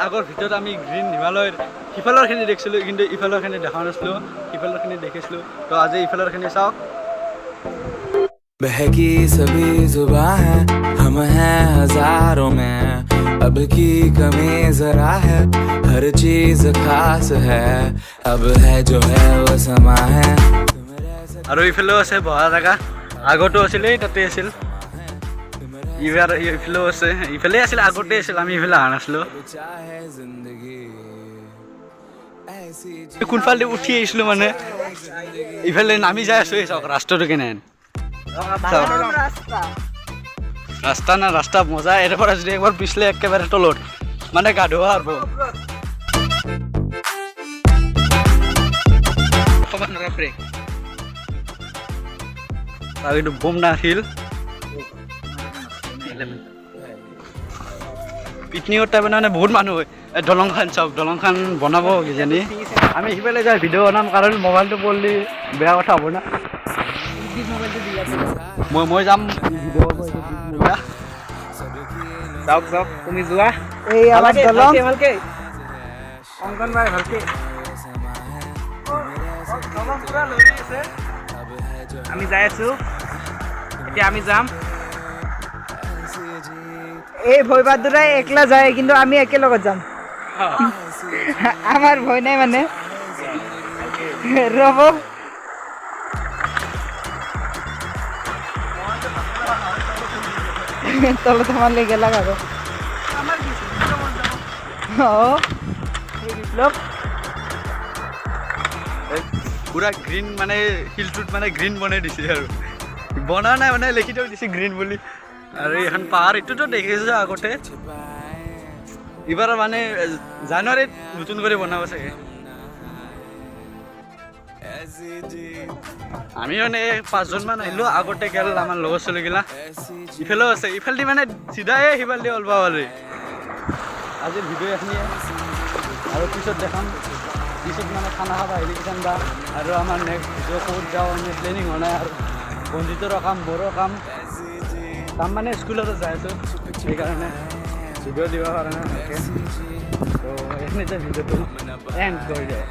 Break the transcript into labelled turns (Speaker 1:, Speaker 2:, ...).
Speaker 1: আগৰ ভিতৰত আমি গ্ৰীণ হিমালয়ৰ সিফালৰখিনি দেখিছিলোঁ, কিন্তু ইফালৰখিনি দেখা নাছিলোঁ। সিফালৰখিনি দেখিছিলোঁ, তো আজি ইফালৰখিনি চাওক।
Speaker 2: बहकी सभी जुबां है, हम हैं हजारों में, अब की कमी जरा है, हर चीज खास है, अब है जो है वो समा है।
Speaker 1: আৰু ইফালেও আছে বহা জেগা। আগতো আছিলে, তাতে আছিল। ইবাৰ ইফালেও আছে। ইফালে আছিল, আগতে আছিল, আমি ইফালে অহা নাছিলোঁ।
Speaker 2: चाहे जिंदगी ऐसी।
Speaker 1: কোনফালে উঠি আহিছিলোঁ, মানে ইফালে নামি যাই আছোঁ। এই চাওক ৰাস্তাটো কেনে। চাওক। ৰাস্তা না ৰাস্তা মজা। ইয়াৰ পৰা যদি একবাৰ পিছলে একেবাৰে তলত মানে গা ধোৱা আৰু আৰু এইটো বোম না শিল। পিকনিকত টাইমত মানে বহুত মানুহ হয়। এই দলংখন চাওক, দলংখন বনাব কিজানি। আমি সিফালে যাই ভিডিঅ' বনাম, কাৰণ মোবাইলটো পৰলি বেয়া কথা হ'ব না। মই যাম ভিডিঅ'।
Speaker 3: যাওক যাওক, তুমি যোৱা।
Speaker 4: এই আমাৰ দলং।
Speaker 3: ভালকে অংকন ভাই, ভালকে। আমি যাই আছো এতিয়া, আমি যাম।
Speaker 4: এই ভয় বাদুৰাই একলা যায়, কিন্তু আমি একেলগত যাম। আমাৰ ভয় নাই মানে। ৰ'ব। তলত সোমালে গেলাক আৰু। অঁ, বিপ্লৱ।
Speaker 1: পুৰা গ্ৰীণ, মানে শিলটোত মানে গ্ৰীণ বনাই দিছে আৰু বনা নাই, মানে লিখি থৈ দিছে গ্ৰীণ বুলি। আৰু এইখন পাহাৰ, এইটোতো দেখিছোঁ আগতে। এইবাৰ মানে জানুৱাৰীত নতুন কৰি বনাব চাগে। আমি মানে পাঁচজনমান আহিলোঁ, আগতে গ'ল আমাৰ লগৰ ছোৱালীগিলা। ইফালেও আছে, ইফালেদি মানে চিধাই সিফালেদি ওলবা পাৰি। আজিৰ ভিডিঅ' এইখিনিয়ে আৰু পিছত দেখাম। পিছত মানে খানা খাব আহিলে কিজান বা। আৰু আমাৰ নেক্সট ভিডিঅ' ক'ত যাওঁ আমি প্লেনিং হোৱা নাই। আৰু বঞ্জিতৰো কাম, মোৰো কাম। কাম মানে স্কুলতে যাই আছোঁ, সেইকাৰণে ভিডিঅ' দিব পৰা নাই ভালকৈ। তো এইখিনিতে ভিডিঅ'টো এণ্ড কৰি দিওঁ।